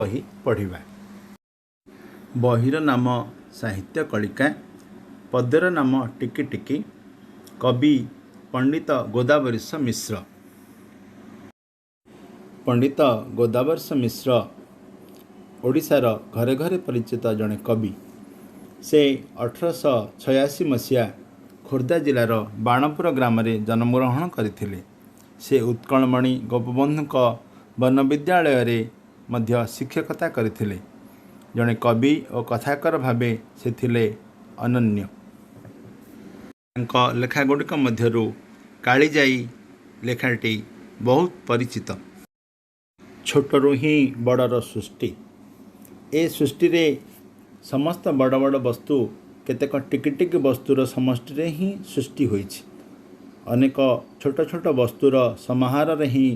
ବହି ପଢ଼ିବା। ବହିର ନାମ ସାହିତ୍ୟ କଳିକା, ପଦ୍ୟର ନାମ ଟିକି ଟିକି, କବି ପଣ୍ଡିତ ଗୋଦାବରୀଶ ମିଶ୍ର। ପଣ୍ଡିତ ଗୋଦାବରୀଶ ମିଶ୍ର ଓଡ଼ିଶାର ଘରେ ଘରେ ପରିଚିତ ଜଣେ କବି। ସେ 1886 ମସିହା ଖୋର୍ଦ୍ଧା ଜିଲ୍ଲାର ବାଣପୁର ଗ୍ରାମରେ ଜନ୍ମଗ୍ରହଣ କରିଥିଲେ। ସେ ଉତ୍କଳମଣି ଗୋପବନ୍ଧୁଙ୍କ ବନବିଦ୍ୟାଳୟରେ ମଧ୍ୟ ଶିକ୍ଷକତା କରିଥିଲେ। ଜଣେ କବି ଓ କଥାକାର ଭାବେ ସେ ଥିଲେ ଅନନ୍ୟ। ତାଙ୍କ ଲେଖାଗୁଡ଼ିକ ମଧ୍ୟରୁ କାଳିଜାଈ ଲେଖାଟି ବହୁତ ପରିଚିତ। ଛୋଟରୁ ହିଁ ବଡ଼ର ସୃଷ୍ଟି। ଏ ସୃଷ୍ଟିରେ ସମସ୍ତ ବଡ଼ ବଡ଼ ବସ୍ତୁ କେତେକ ଟିକି ଟିକି ବସ୍ତୁର ସମଷ୍ଟିରେ ହିଁ ସୃଷ୍ଟି ହୋଇଛି। ଅନେକ ଛୋଟ ଛୋଟ ବସ୍ତୁର ସମାହାରରେ ହିଁ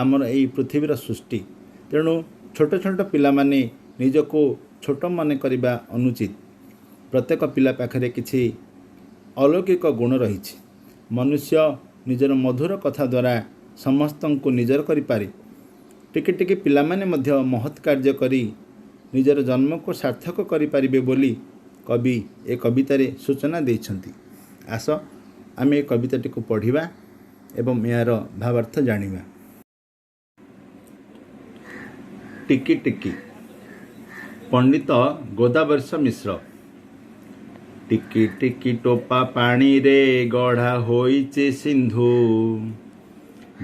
ଆମର ଏଇ ପୃଥିବୀର ସୃଷ୍ଟି। ତେଣୁ ଛୋଟ ଛୋଟ ପିଲାମାନେ ନିଜକୁ ଛୋଟ ମନେ କରିବା ଅନୁଚିତ। ପ୍ରତ୍ୟେକ ପିଲା ପାଖରେ କିଛି ଅଲୌକିକ ଗୁଣ ରହିଛି। ମନୁଷ୍ୟ ନିଜର ମଧୁର କଥା ଦ୍ୱାରା ସମସ୍ତଙ୍କୁ ନିଜର କରିପାରେ। ଟିକି ଟିକି ପିଲାମାନେ ମଧ୍ୟ ମହତ୍ କାର୍ଯ୍ୟ କରି ନିଜର ଜନ୍ମକୁ ସାର୍ଥକ କରିପାରିବେ ବୋଲି କବି ଏ କବିତାରେ ସୂଚନା ଦେଇଛନ୍ତି। ଆସ, ଆମେ ଏ କବିତାଟିକୁ ପଢ଼ିବା ଏବଂ ଏହାର ଭାବାର୍ଥ ଜାଣିବା। ଟିକି ଟିକି, ପଣ୍ଡିତ ଗୋଦାବରୀଶ ମିଶ୍ର। ଟିକି ଟିକି ଟୋପା ପାଣିରେ ଗଢ଼ା ହୋଇଛି ସିନ୍ଧୁ,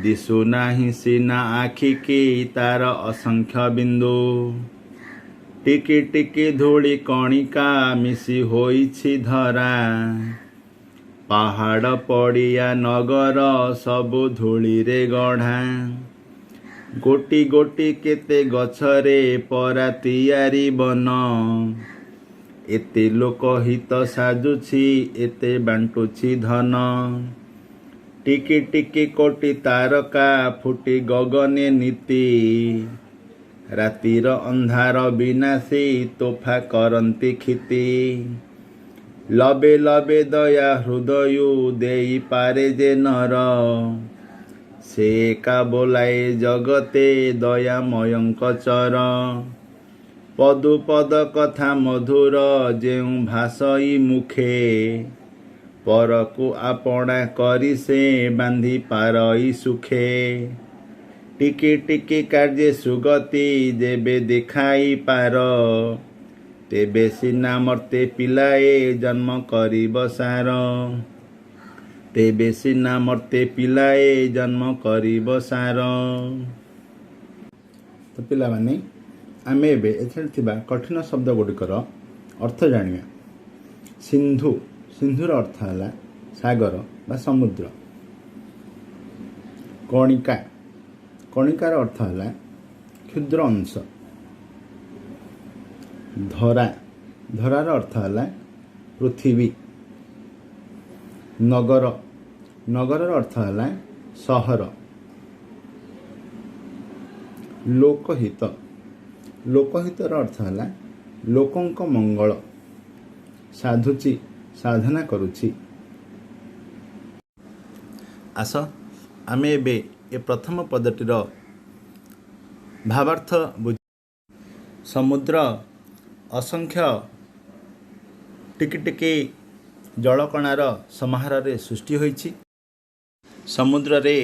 ଦିଶୁନାହିଁ ସିନା ଆଖିକି ତାର ଅସଂଖ୍ୟ ବିନ୍ଦୁ। ଟିକି ଟିକି ଧୂଳି କଣିକା ମିଶି ହୋଇଛି ଧରା, ପାହାଡ଼ ପଡ଼ିଆ ନଗର ସବୁ ଧୂଳିରେ ଗଢ଼ା। ଗୋଟି ଗୋଟି କେତେ ଗଛରେ ପରା ତିଆରି ବନ, ଏତେ ଲୋକ ହିତ ସାଜୁଛି, ଏତେ ବାଣ୍ଟୁଛି ଧନ। ଟିକି ଟିକି କୋଟି ତାରକା ଫୁଟି ଗଗନେ ନିତି, ରାତିର ଅନ୍ଧାର ବିନାଶୀ ତୋଫା କରନ୍ତି କ୍ଷିତି। ଲବେ ଲବେ ଦୟା ହୃଦୟୁ ଦେଇପାରେ ଯେ ନର, ସେ ଏକା ବୋଲାଏ ଜଗତେ ଦୟାମୟଙ୍କ ଚର। ପଦୁ ପଦ କଥା ମଧୁର ଯେଉଁ ଭାଷଇ ମୁଖେ, ପରକୁ ଆପଣା କରି ସେ ବାନ୍ଧି ପାରଇ ସୁଖେ। ଟିକି ଟିକି କାର୍ଯ୍ୟେ ସୁଗତି ଯେବେ ଦେଖାଇ ପାର, ତେବେ ସିନା ମର୍ତ୍ତେ ପିଲାଏ ଜନ୍ମ କରିବ ସାର। ତେବେ ସିନା ମର୍ତ୍ତେ ପିଲାଏ ଜନ୍ମ କରିବ ସାର। ତ ପିଲାମାନେ, ଆମେ ଏବେ ଏଥିରେ ଥିବା କଠିନ ଶବ୍ଦ ଗୁଡ଼ିକର ଅର୍ଥ ଜାଣିବା। ସିନ୍ଧୁ, ସିନ୍ଧୁର ଅର୍ଥ ହେଲା ସାଗର ବା ସମୁଦ୍ର। କଣିକା, କଣିକାର ଅର୍ଥ ହେଲା କ୍ଷୁଦ୍ର ଅଂଶ। ଧରା, ଧରାର ଅର୍ଥ ହେଲା ପୃଥିବୀ। ନଗର, ନଗରର ଅର୍ଥ ହେଲା ସହର। ଲୋକହିତ, ଲୋକହିତର ଅର୍ଥ ହେଲା ଲୋକଙ୍କ ମଙ୍ଗଳ। ସାଧୁଛି, ସାଧନା କରୁଛି। ଆସ, ଆମେ ଏବେ ଏ ପ୍ରଥମ ପଦଟିର ଭାବାର୍ଥ ବୁଝ। ସମୁଦ୍ର ଅସଂଖ୍ୟ ଟିକି ଟିକି ଜଳକଣାର ସମାହାରରେ ସୃଷ୍ଟି ହୋଇଛି। ସମୁଦ୍ରରେ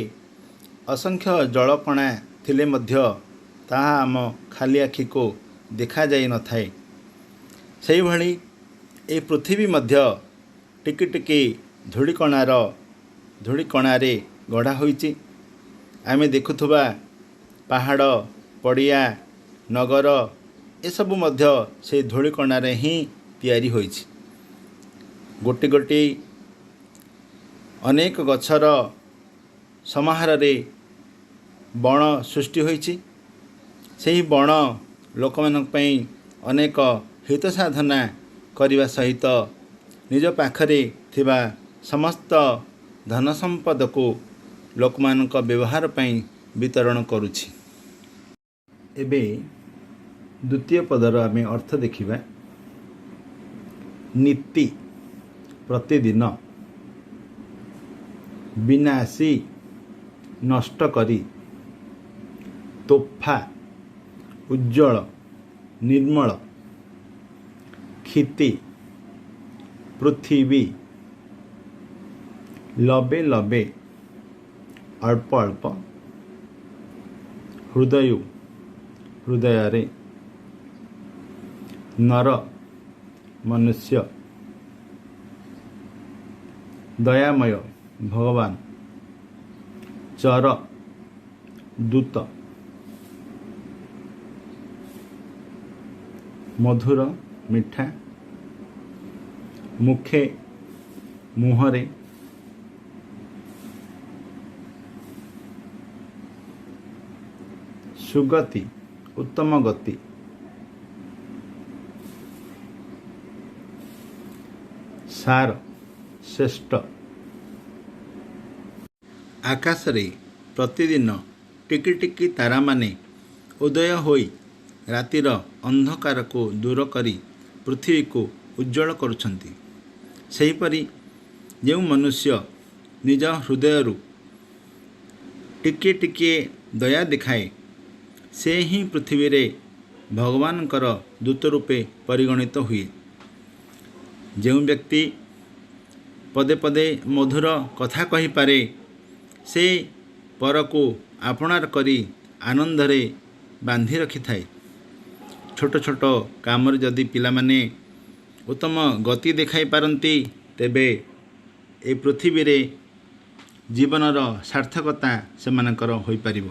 ଅସଂଖ୍ୟ ଜଳକଣା ଥିଲେ ମଧ୍ୟ ତାହା ଆମ ଖାଲି ଆଖିକୁ ଦେଖାଯାଇନଥାଏ। ସେହିଭଳି ଏହି ପୃଥିବୀ ମଧ୍ୟ ଟିକି ଟିକି ଧୂଳିକଣାରେ ଗଢ଼ା ହୋଇଛି। ଆମେ ଦେଖୁଥିବା ପାହାଡ଼, ପଡ଼ିଆ, ନଗର ଏସବୁ ମଧ୍ୟ ସେଇ ଧୂଳିକଣାରେ ହିଁ ତିଆରି ହୋଇଛି। ଗୋଟି ଗୋଟି ଅନେକ ଗଛର ସମାହାରରେ ବଣ ସୃଷ୍ଟି ହୋଇଛି। ସେହି ବଣ ଲୋକମାନଙ୍କ ପାଇଁ ଅନେକ ହିତ ସାଧନା କରିବା ସହିତ ନିଜ ପାଖରେ ଥିବା ସମସ୍ତ ଧନ ସମ୍ପଦକୁ ଲୋକମାନଙ୍କ ବ୍ୟବହାର ପାଇଁ ବିତରଣ କରୁଛି। ଏବେ ଦ୍ୱିତୀୟ ପଦର ଆମେ ଅର୍ଥ ଦେଖିବା। ନୀତି, ପ୍ରତିଦିନ। ବିନାଶୀ, ନଷ୍ଟ କରି। ତୋଫା, ଉଜ୍ଜ୍ୱଳ, ନିର୍ମଳ। କ୍ଷିତି, ପୃଥିବୀ। ଲବେ ଲବେ, ଅଳ୍ପ ଅଳ୍ପ। ହୃଦୟୁ, ହୃଦୟରେ। ନର, ମନୁଷ୍ୟ। ଦୟାମୟ, ଭଗବାନ। ଚର, ଦୂତ। ମଧୁର, ମିଠା। ମୁଖେ, ମୁହଁରେ। ସୁଗତି, ଉତ୍ତମ ଗତି। ସାର, ଶ୍ରେଷ୍ଠ। ଆକାଶରେ ପ୍ରତିଦିନ ଟିକି ଟିକି ତାରାମାନେ ଉଦୟ ହୋଇ ରାତିର ଅନ୍ଧକାରକୁ ଦୂର କରି ପୃଥିବୀକୁ ଉଜ୍ଜ୍ୱଳ କରୁଛନ୍ତି, ସେହିପରି ଯେଉଁ ମନୁଷ୍ୟ ନିଜ ହୃଦୟରୁ ଟିକିଏ ଟିକିଏ ଦୟା ଦେଖାଏ, ସେ ହିଁ ପୃଥିବୀରେ ଭଗବାନଙ୍କର ଦୂତ ରୂପେ ପରିଗଣିତ ହୁଏ। ଯେଉଁ ବ୍ୟକ୍ତି ପଦେ ପଦେ ମଧୁର କଥା କହିପାରେ, ସେ ପରକୁ ଆପଣାର କରି ଆନନ୍ଦରେ ବାନ୍ଧି ରଖିଥାଏ। ଛୋଟ ଛୋଟ କାମରେ ଯଦି ପିଲାମାନେ ଉତ୍ତମ ଗତି ଦେଖାଇ ପାରନ୍ତି, ତେବେ ଏ ପୃଥିବୀରେ ଜୀବନର ସାର୍ଥକତା ସେମାନଙ୍କର ହୋଇପାରିବ।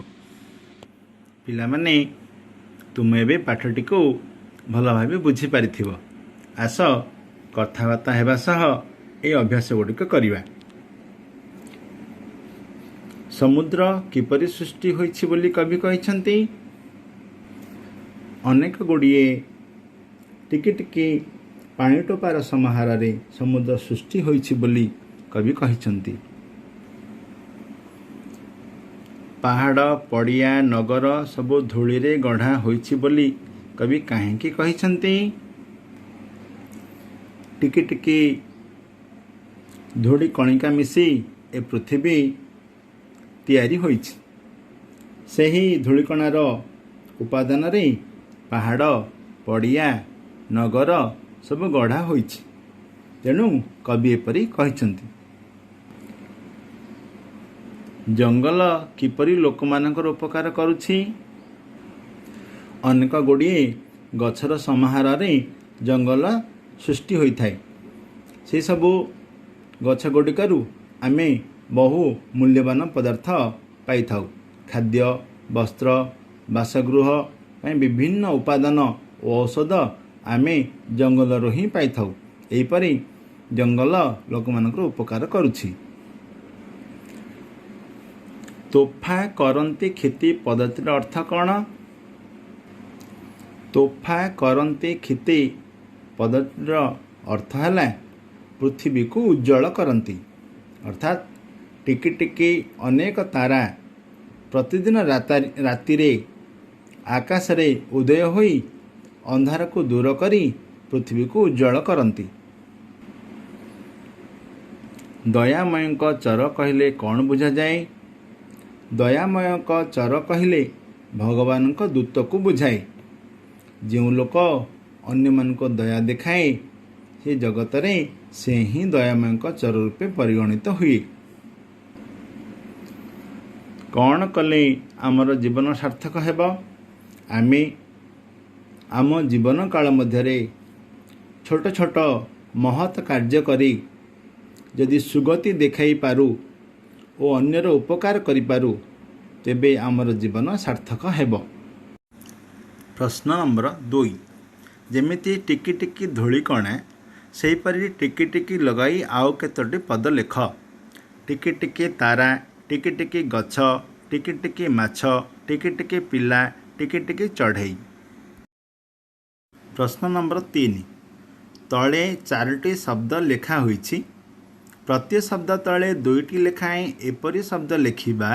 ପିଲାମାନେ, ତୁମେ ଏବେ ପାଠଟିକୁ ଭଲ ଭାବେ ବୁଝିପାରିଥିବ। ଆସ କଥାବାର୍ତ୍ତା ହେବା ସହ ଏହି ଅଭ୍ୟାସ ଗୁଡ଼ିକ କରିବା। ସମୁଦ୍ର କିପରି ସୃଷ୍ଟି ହୋଇଛି ବୋଲି କବି କହିଛନ୍ତି? ଅନେକ ଗୁଡ଼ିଏ ଟିକି ଟିକି ପାଣି ଟୋପାର ସମାହାରରେ ସମୁଦ୍ର ସୃଷ୍ଟି ହୋଇଛି ବୋଲି କବି କହିଛନ୍ତି। ପାହାଡ଼, ପଡ଼ିଆ, ନଗର ସବୁ ଧୂଳିରେ ଗଢ଼ା ହୋଇଛି ବୋଲି କବି କାହିଁକି କହିଛନ୍ତି? ଟିକି ଟିକି ଧୂଳି କଣିକା ମିଶି ଏ ପୃଥିବୀ ତିଆରି ହୋଇଛି। ସେହି ଧୂଳିକଣାର ଉପାଦାନରେ ପାହାଡ଼, ପଡ଼ିଆ, ନଗର ସବୁ ଗଢ଼ା ହୋଇଛି। ତେଣୁ କବି ଏପରି କହିଛନ୍ତି। ଜଙ୍ଗଲ କିପରି ଲୋକମାନଙ୍କର ଉପକାର କରୁଛି? ଅନେକ ଗୁଡ଼ିଏ ଗଛର ସମାହାରରେ ଜଙ୍ଗଲ ସୃଷ୍ଟି ହୋଇଥାଏ। ସେସବୁ ଗଛ ଗୁଡ଼ିକରୁ ଆମେ ବହୁ ମୂଲ୍ୟବାନ ପଦାର୍ଥ ପାଇଥାଉ। ଖାଦ୍ୟ, ବସ୍ତ୍ର, ବାସଗୃହ ପାଇଁ ବିଭିନ୍ନ ଉପାଦାନ ଓ ଔଷଧ ଆମେ ଜଙ୍ଗଲରୁ ହିଁ ପାଇଥାଉ। ଏହିପରି ଜଙ୍ଗଲ ଲୋକମାନଙ୍କର ଉପକାର କରୁଛି। ତୋଫା କରନ୍ତି କ୍ଷିତି ପଦଟିର ଅର୍ଥ କ'ଣ? ତୋଫା କରନ୍ତି କ୍ଷିତି ପଦଟିର ଅର୍ଥ ହେଲା ପୃଥିବୀକୁ ଉଜ୍ଜ୍ୱଳ କରନ୍ତି। ଅର୍ଥାତ୍ ଟିକି ଟିକି ଅନେକ ତାରା ପ୍ରତିଦିନ ରାତିରେ ଆକାଶରେ ଉଦୟ ହୋଇ ଅନ୍ଧାରକୁ ଦୂର କରି ପୃଥିବୀକୁ ଉଜ୍ଜ୍ୱଳ କରନ୍ତି। ଦୟାମୟଙ୍କ ଚର କହିଲେ କ'ଣ ବୁଝାଯାଏ? ଦୟାମୟଙ୍କ ଚର କହିଲେ ଭଗବାନଙ୍କ ଦୂତକୁ ବୁଝାଏ। ଯେଉଁ ଲୋକ ଅନ୍ୟମାନଙ୍କୁ ଦୟା ଦେଖାଏ, ସେ ଜଗତରେ ସେ ହିଁ ଦୟାମୟଙ୍କ ଚର ରୂପେ ପରିଗଣିତ ହୁଏ। କ'ଣ କଲେ ଆମର ଜୀବନ ସାର୍ଥକ ହେବ? ଆମେ ଆମ ଜୀବନ କାଳ ମଧ୍ୟରେ ଛୋଟ ଛୋଟ ମହତ୍ କାର୍ଯ୍ୟ କରି ଯଦି ସୁଗତି ଦେଖାଇ ପାରୁ ଓ ଅନ୍ୟର ଉପକାର କରିପାରୁ, ତେବେ ଆମର ଜୀବନ ସାର୍ଥକ ହେବ। ପ୍ରଶ୍ନ ନମ୍ବର 2। ଯେମିତି ଟିକି ଟିକି ଧୂଳିକଣା, ସେହିପରି ଟିକି ଟିକି ଲଗାଇ ଆଉ କେତୋଟି ପଦ ଲେଖ। ଟିକି ଟିକି ତାରା, ଟିକି ଟିକି ଗଛ, ଟିକି ଟିକି ମାଛ, ଟିକି ଟିକି ପିଲା, ଟିକି ଟିକି ଚଢ଼େଇ। ପ୍ରଶ୍ନ ନମ୍ବର 3। ତଳେ 4ଟି ଶବ୍ଦ ଲେଖା ହୋଇଛି। ପ୍ରତି ଶବ୍ଦ ତଳେ 2ଟି ଲେଖାଏଁ ଏପରି ଶବ୍ଦ ଲେଖିବା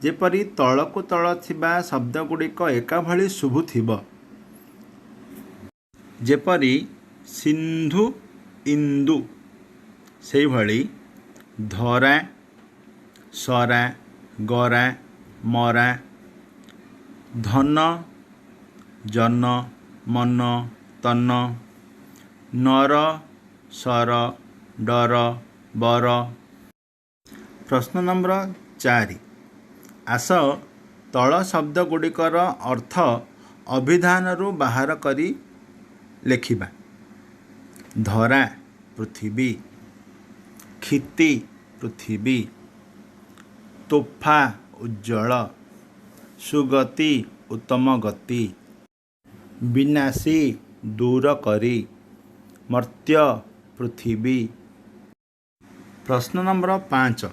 ଯେପରି ତଳକୁ ତଳ ଥିବା ଶବ୍ଦଗୁଡ଼ିକ ଏକାଭଳି ଶୁଭୁଥିବ। ଯେପରି ସିନ୍ଧୁ, ଇନ୍ଦୁ, ସେହିଭଳି ଧରା, ସରା, ଗରା, ମରା, ଧନ, ଜନ, ମନ, ତନ, ନର, ସର, ଡର, ବର। ପ୍ରଶ୍ନ ନମ୍ବର 4। ଆସ ତଳ ଶବ୍ଦ ଗୁଡ଼ିକର ଅର୍ଥ ଅଭିଧାନରୁ ବାହାର କରି ଲେଖିବା। ଧରା ପୃଥିବୀ, କ୍ଷିତି ପୃଥିବୀ, ତୋଫା ଉଜ୍ଜ୍ୱଳ, ସୁଗତି ଉତ୍ତମ ଗତି, ବିନାଶୀ ଦୂର କରି, ମର୍ତ୍ତ୍ୟ ପୃଥିବୀ। ପ୍ରଶ୍ନ ନମ୍ବର 5।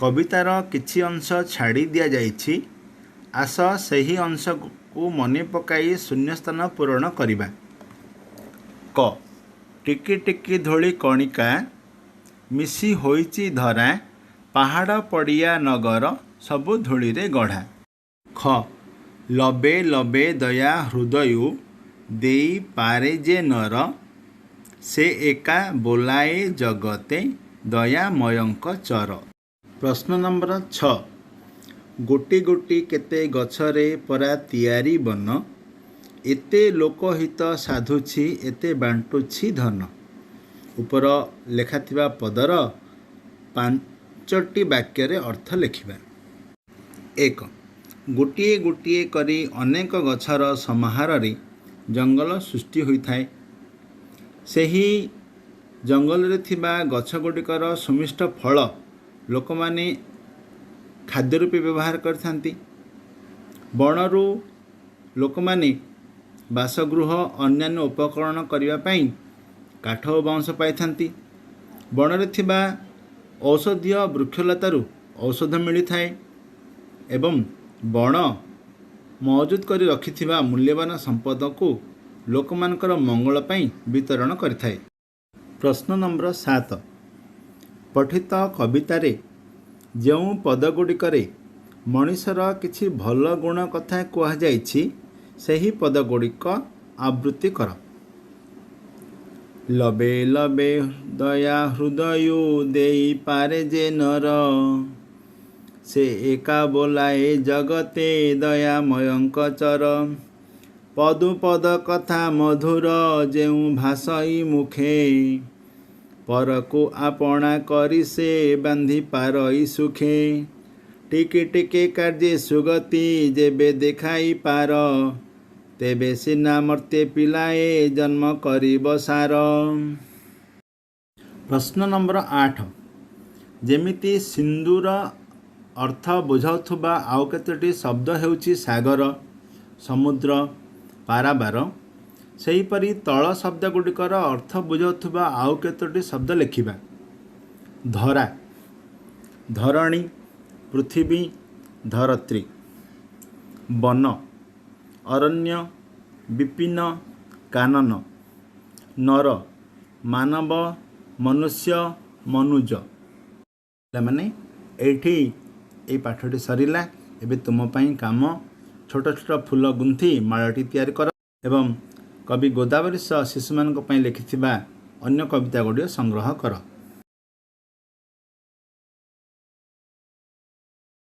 କବିତାର କିଛି ଅଂଶ ଛାଡ଼ି ଦିଆଯାଇଛି। ଆସ ସେହି ଅଂଶକୁ ମନେ ପକାଇ ଶୂନ୍ୟସ୍ଥାନ ପୂରଣ କରିବା। କ ଟିକି ଟିକି ଧୂଳି କଣିକା ମିଶି ହୋଇଛି ଧରା, ପାହାଡ଼ ପଡ଼ିଆ ନଗର ସବୁ ଧୂଳିରେ ଗଢ଼ା। ଖ ଲବେ ଲବେ ଦୟା ହୃଦୟୁ ଦେଇପାରେ ଯେ ନର, ସେ ଏକା ବୋଲାଏ ଜଗତେ ଦୟାମୟଙ୍କ ଚର। ପ୍ରଶ୍ନ ନମ୍ବର 6। ଗୋଟି ଗୋଟି କେତେ ଗଛରେ ପରା ତିଆରି ବନ, ଏତେ ଲୋକହିତ ସାଧୁଛି ଏତେ ବାଣ୍ଟୁଛି ଧନ। ଉପର ଲେଖାଥିବା ପଦର 5ଟି ବାକ୍ୟରେ ଅର୍ଥ ଲେଖିବା। 1। ଗୋଟିଏ ଗୋଟିଏ କରି ଅନେକ ଗଛର ସମାହାରରେ ଜଙ୍ଗଲ ସୃଷ୍ଟି ହୋଇଥାଏ। ସେହି ଜଙ୍ଗଲରେ ଥିବା ଗଛଗୁଡ଼ିକର ସୁମିଷ୍ଟ ଫଳ ଲୋକମାନେ ଖାଦ୍ୟ ରୂପେ ବ୍ୟବହାର କରିଥାନ୍ତି। ବଣରୁ ଲୋକମାନେ ବାସଗୃହ, ଅନ୍ୟାନ୍ୟ ଉପକରଣ କରିବା ପାଇଁ କାଠ ଓ ବାଉଁଶ ପାଇଥାନ୍ତି। ବଣରେ ଥିବା ଔଷଧୀୟ ବୃକ୍ଷଲତାରୁ ଔଷଧ ମିଳିଥାଏ ଏବଂ ବଣ ମହଜୁଦ କରି ରଖିଥିବା ମୂଲ୍ୟବାନ ସମ୍ପଦକୁ ଲୋକମାନଙ୍କର ମଙ୍ଗଳ ପାଇଁ ବିତରଣ କରିଥାଏ। ପ୍ରଶ୍ନ ନମ୍ବର 7। ପଠିତ କବିତାରେ ଯେଉଁ ପଦଗୁଡ଼ିକରେ ମଣିଷର କିଛି ଭଲ ଗୁଣ କଥା କୁହାଯାଇଛି, ସେହି ପଦଗୁଡ଼ିକ ଆବୃତ୍ତି କର। ଲବେ ଲବେ ଦୟା ହୃଦୟୁ ଦେଇପାରେ ଯେ ନର, ସେ ଏକା ବୋଲାଏ ଜଗତେ ଦୟାମୟଙ୍କ ଚର। ପଦୁ ପଦ କଥା ମଧୁର ଯେଉଁ ଭାଷଇ ମୁଖେ, ପରକୁ ଆପଣା କରି ସେ ବାନ୍ଧି ପାରଇ ସୁଖେ। ଟିକେ ଟିକେ କାର୍ଯ୍ୟେ ସୁଗତି ଯେବେ ଦେଖାଇ ପାର, ତେବେ ସିନା ମର୍ତ୍ତ୍ୟେ ପିଲାଏ ଜନ୍ମ କରିବ ସାର। ପ୍ରଶ୍ନ ନମ୍ବର 8। ଯେମିତି ସିନ୍ଦୁର ଅର୍ଥ ବୁଝାଉଥିବା ଆଉ କେତୋଟି ଶବ୍ଦ ହେଉଛି ସାଗର, ସମୁଦ୍ର, ପାରାବାର, ସେହିପରି ତଳ ଶବ୍ଦଗୁଡ଼ିକର ଅର୍ଥ ବୁଝାଉଥିବା ଆଉ କେତୋଟି ଶବ୍ଦ ଲେଖିବା। ଧରା, ଧରଣୀ, ପୃଥିବୀ, ଧରତ୍ରୀ। ବନ, ଅରଣ୍ୟ, ବିପିନ, କାନନ। ନର, ମାନବ, ମନୁଷ୍ୟ, ମନୁଜ। ପିଲାମାନେ, ଏଇଠି ଏଇ ପାଠଟି ସରିଲା। ଏବେ ତୁମ ପାଇଁ କାମ, ଛୋଟ ଛୋଟ ଫୁଲ ଗୁନ୍ଥି ମାଳଟି ତିଆରି କର ଏବଂ କବି ଗୋଦାବରୀଶ ଶିଶୁମାନଙ୍କ ପାଇଁ ଲେଖିଥିବା ଅନ୍ୟ କବିତା ଗୁଡ଼ିକ ସଂଗ୍ରହ କର।